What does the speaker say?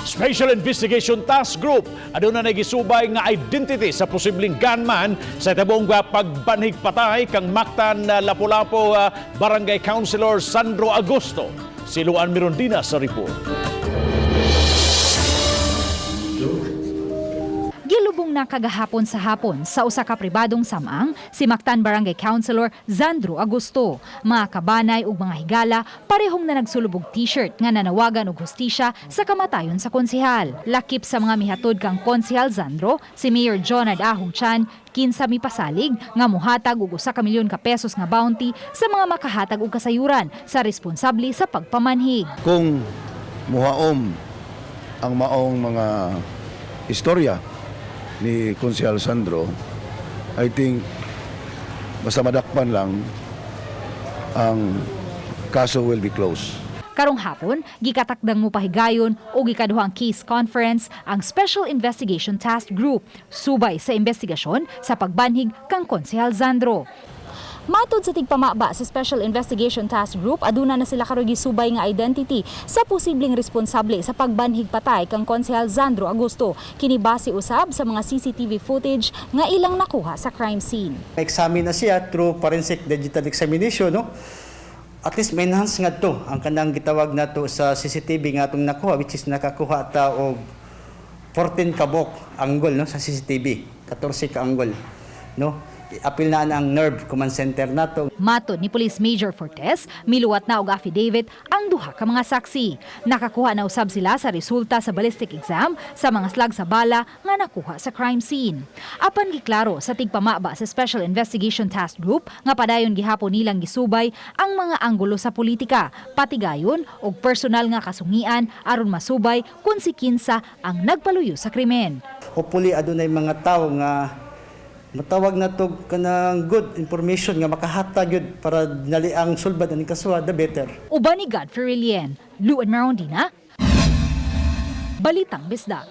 Special Investigation Task Group aduna na gisubay nga identity sa posibleng gunman sa tabong pagbanhig patay kang Mactan, Lapu-Lapu Barangay Councilor Sandro Agosto. Si Luan Mirondina sa report. Gilubong na kagahapon sa hapon sa usa ka pribadong samang si Mactan Barangay Councilor Zandro Agosto. Mga kabanay ug mga higala parehong na nagsulubog t-shirt nga nanawagan og hustisya sa kamatayon sa konsehal. Lakip sa mga mihatod kang Konsehal Zandro, si Mayor Jonard Ahong Chan, kinsa mipasalig nga muhatag og 1 ka milyon ka pesos nga bounty sa mga makahatag og kasayuran sa responsable sa pagpamanhig. Kung muhaom ang maong mga istorya ni Konsehal Sandro, I think basta madakpan lang, ang kaso will be closed. Karong hapon, gikatakdang mopahigayon og ikaduhang case conference ang Special Investigation Task Group subay sa investigasyon sa pagbanhig kang Konsehal Zandro. Matod sa tigpamaba sa Special Investigation Task Group, aduna na sila karon gisubay nga identity sa posibleng responsable sa pagbanhig patay kang Konsehal Zandro Agosto. Kini base usab sa mga CCTV footage nga ilang nakuha sa crime scene. Examine na siya through forensic digital examination, no? At least may enhance nga to ang kanang gitawag nato sa CCTV nga atong nakuha, which is nakakuha ta og 14 kabok angle, no, sa CCTV, 14 ka angle, no? Apil na ang nerve command center nato. Matod ni Police Major Fortes, miluwat na og affidavit ang duha ka mga saksi. Nakakuha na usab sila sa resulta sa ballistic exam sa mga slag sa bala nga nakuha sa crime scene. Apan giklaro sa tigpamaba sa Special Investigation Task Group nga padayon gihapon nilang gisubay ang mga anggulo sa politika, patigayon og personal nga kasungian aron masubay kung si kinsa ang nagpaluyo sa krimen. Hopefully adunay mga tawo nga matawag na to kanang good information nga makahatag yun para dali ang sulbad aning kasuha, the better. Uban ni Godfrey Relien, Luan Marondina, Balitang Bisdak.